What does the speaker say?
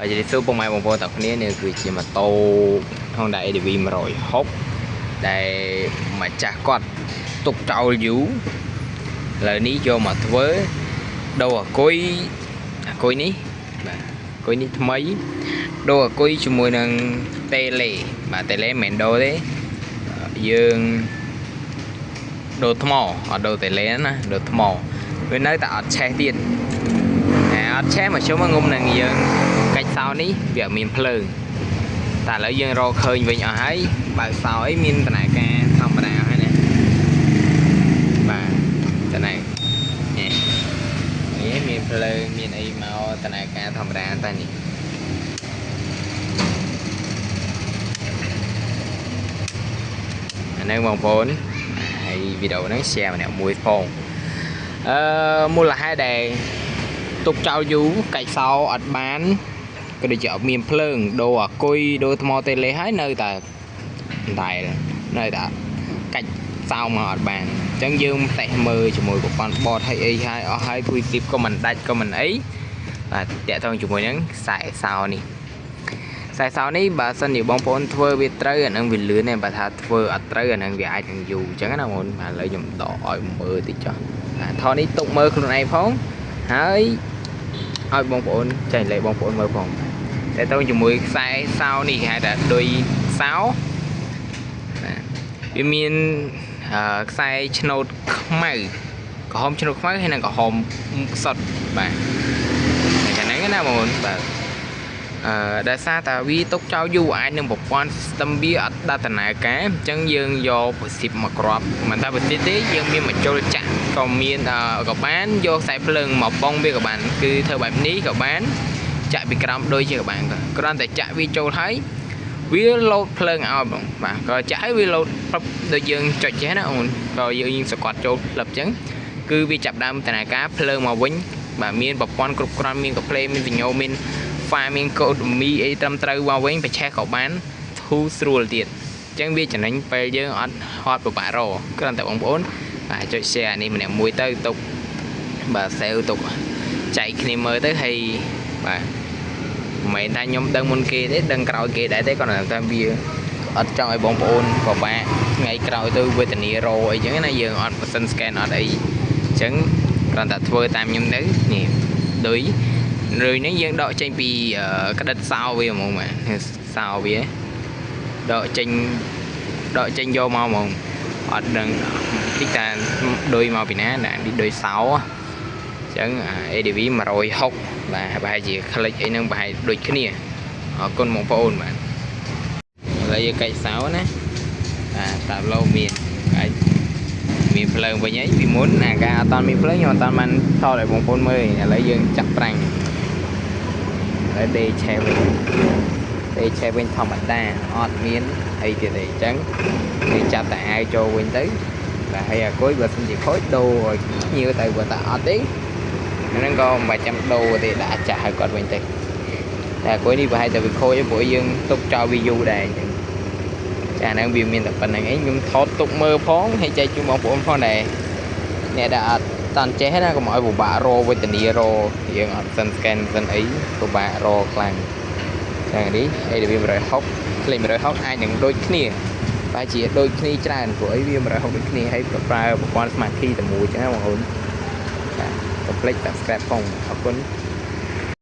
ហើយជម្រាបសួរពុកម៉ែបងប្អូនទាំងគ្នានេះគឺជាម៉ូតូ Honda ADV 160ដែលម្ចាស់គាត់ទុកចោលយូរឥឡូវនេះយកមកធ្វើដូរអាគុយអាគុយនេះបាទអាគុយនេះថ្មីដូរអាគុយជាមួយនឹងតេឡេបាទតេឡេមិនមែនដូរទេយើងដូរថ្មអត់ដូរតេឡេណាដូរថ្មវានៅតែអត់ឆេះទៀតតែអត់ឆេះមកជុំងុំនឹងយើងកាច់សោនេះវាអត់មានភ្លើងតែឥឡូវយើងរកឃើញវិញអស់ហើយបើកសោអីមានដំណើរការធម្មតាហើយណាបាទតំណែងនេះនេះមានភ្លើងមានអីមកដំណើរការធម្មតាតែនេះអានេះបងប្អូនហើយវីដេអូហ្នឹង share ម្នាក់មួយផងមូលហេតុដែលទុកចោលយូរកាច់សោអត់បានក៏ដូចជាអត់មានភ្លើងដូរអាគុយដូរថ្មតេឡេហើយនៅតែតែនៅតែកាច់សោមកអត់បានអញ្ចឹងយើងតេស្តមើលជាមួយប្រព័ន្ធបតហើយអីហើយអស់ហើយភួយស៊ីបក៏មិនដាច់ក៏មិនអីបាទតាក់ទងជាមួយនឹងខ្សែសោនេះខ្សែសោនេះបើសិនជាបងប្អូនធ្វើវាត្រូវអានឹងវាលឿនទេបើថាធ្វើអត់ត្រូវអានឹងវាអាចនឹងយូរអញ្ចឹងណាបងប្អូនបាទឥឡូវខ្ញុំដកឲ្យមើលតិចចុះបាទថតនេះទុកមើលខ្លួនឯងផងហើយឲ្យបងប្អូនចែកលេខបងប្អូនមើលផងតែទៅជាមួយខ្សែសោនេះគេហៅថាឌុយសោបាទវាមានខ្សែឆ្នោតខ្មៅក្រហមឆ្នោតខ្មៅហើយនិងក្រហមសុទ្ធបាទតែហ្នឹងណាបងប្អូនបាទដោយសារតែវាទុកចោលយូរអាចនឹងប្រព័ន្ធ system វាអត់ដល់ដំណើរការអញ្ចឹងយើងយកប្រសិទ្ធមកគ្រាប់មិនថាប្រសិទ្ធទេយើងមានមជុលចាក់ក៏មានក៏បានយកខ្សែភ្លើងមកបងវាក៏បានគឺធ្វើបែបនេះក៏បានចាក់ពីក្រោមដូចជាក៏បានគ្រាន់តែចាក់វាចូលហើយវាលោតភ្លើងឲ្យបងបាទក៏ចាក់ឲ្យវាលោតព្រឹបដូចយើងចុចចេះណាអូនក៏យើងសកាត់ចូលផ្លឹបអញ្ចឹងគឺវាចាប់ដើមដំណើរការភ្លើងមកវិញបាទមានប្រព័ន្ធគ្រប់គ្រាន់មានកាផ្លេមានសញ្ញោមានហ្វាមានកូដមីអីត្រឹមត្រូវមកវិញប្រឆេះក៏បានធូរស្រួលទៀតអញ្ចឹងវាចំណេញពេលយើងអត់ហត់ពិបាករកគ្រាន់តែបងប្អូនបាទចុច share នេះម្នាក់មួយទៅទុកបាទ save ទុកចែកគ្នាមើលទៅហើយបាទមិនមែនថាខ្ញុំដឹងមុនគេទេដឹងក្រោយគេដែរទេគ្រាន់តែវាអត់ចង់ឲ្យបងប្អូនពិបាកថ្ងៃក្រោយទៅវេទនារអីចឹងណាយើងអត់ម៉ាស៊ីន scan អត់អីអញ្ចឹងគ្រាន់តែធ្វើតាមខ្ញុំទៅនេះដូចរឿងនេះយើងដកចេញពីក្តិតសោវាហ្មងបាទសោវាដកចេញយកមកហ្មងអត់ដឹងតិចតាដូចមកពីណាណានេះដូចសោអញ្ចឹង ADV 160បាទប្រហែលជាคลิกអីហ្នឹងប្រហែលដូចគ្នាអរគុណបងប្អូនបាទឥឡូវយើងកាច់សោណាបាទតាឡូមានកាច់មានភ្លើងវិញហើយពីមុនអាការអត់មានភ្លើងខ្ញុំអត់បានថតឲ្យបងប្អូនមើលឥឡូវយើងចាក់ប្រាំងហើយដេឆេវិញដេឆេវិញធម្មតាអត់មានអីទៀតទេអញ្ចឹងយើងចាប់តែអាវចូលវិញទៅបាទហើយអាគុយបើសិនជាខូចដូរឲ្យភ្ញៀវទៅបើតាអត់ទេហ្នឹងក៏មិនបាច់ចាំដូរទេដាក់ចាស់ឲ្យគាត់វិញទៅតែអាគុយនេះប្រហែលតែវាខូចព្រោះយើងទុកចោលវាយូរដែរអញ្ចឹងចាហ្នឹងវាមានតែប៉ុណ្្នឹងឯងខ្ញុំថតទុកមើលផងហើយចែកជូនបងប្អូនផងដែរអ្នកដែលអត់តាន់ចេះណាកុំឲ្យពិបាករវេទនារយើងអត់សិន scan សិនអីពិបាករខ្លាំងចឹងនេះ ADV 160 ផ្លេ160អាចនឹងដូចគ្នាតែជាដូចគ្នាច្រើនព្រោះអីវា160ដូចគ្នាហើយប្រើប្រព័ន្ធ Smart Key តែមួយចឹងណាបងប្អូនបាទកុំភ្លេច Subscribe ផងអរគុណ